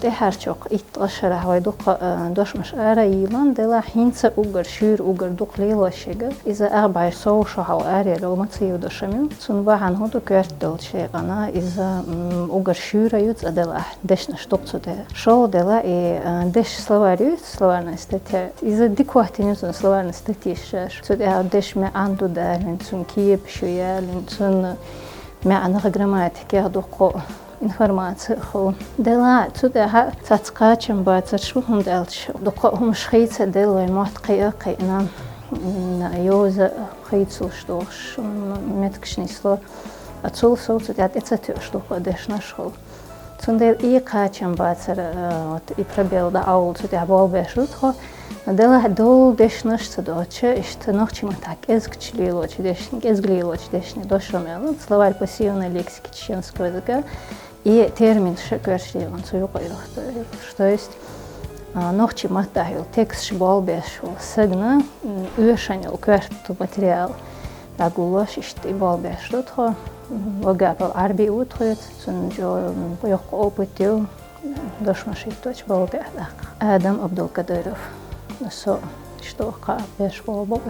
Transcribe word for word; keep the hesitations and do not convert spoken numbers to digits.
ТӀехьарчокх итт-ткъа шарахь вай дукха, а, дошмаш ара йийлла, делахь хӀинца уггар шуьйра, уггар дукха лелош шега. Иза агӀбайр сов шо хьал араяьлла маца йодошам ю. Цун бахьана хӀун ду, коьрта долчу шайкъана иза, м, уггар шуьйра ю цӀа делахь, дешнаш дукха цу тӀе. ШолгӀа дела и, а, дешан словарь ю, словарная статья. Иза дика хӀоттийна ю цун словарная статья шаьш. Цу тӀехь дешан маьӀан ду далийна, цун кепаш ю ялийна, цун маьӀнах, грамматикех дукха информаци а хуьлу. Делахь цу тӀехь цхьацца кхачам бацарш бу, хӀунда аьлча дукха хӀумаш хийца делла вай мотт кхиа а кхиъна, м, йоза хийцалуш долуш, м, меттигаш нисло. А цул сов цу тӀехь тӀе ца тоьуш дукха дешнаш хуьлу. Цундела и кхачам бацар, а, вот и пробел дӀаолу, цу тӀехь болх беш ду тхо. Делахь долу дешнаш ца доцуш, иштта нохчийн маттахь кӀезгчу лелочу дешна, кӀезиг лелочу дешна дошам аьлла, словарь пассивной лексики чеченского языка, и терминаш а коьртачу декъана цу юкъа йохуьйтуш. То есть, а, нохчийн маттахь йолу тексташ болх беш волу сагана, м, оьшан йолу коьрта материал дӀагуллош, иштта и болх беш ду тхо. М, вагапал Ӏарби ву тхоьца, цуьнан чӀогӀа, м, йоккха опыт ю. Дошмаш хӀитточу болу тӀехь тӀаккха. Адам Абдулкадыров. Со иштта кхаъ беш болу бу.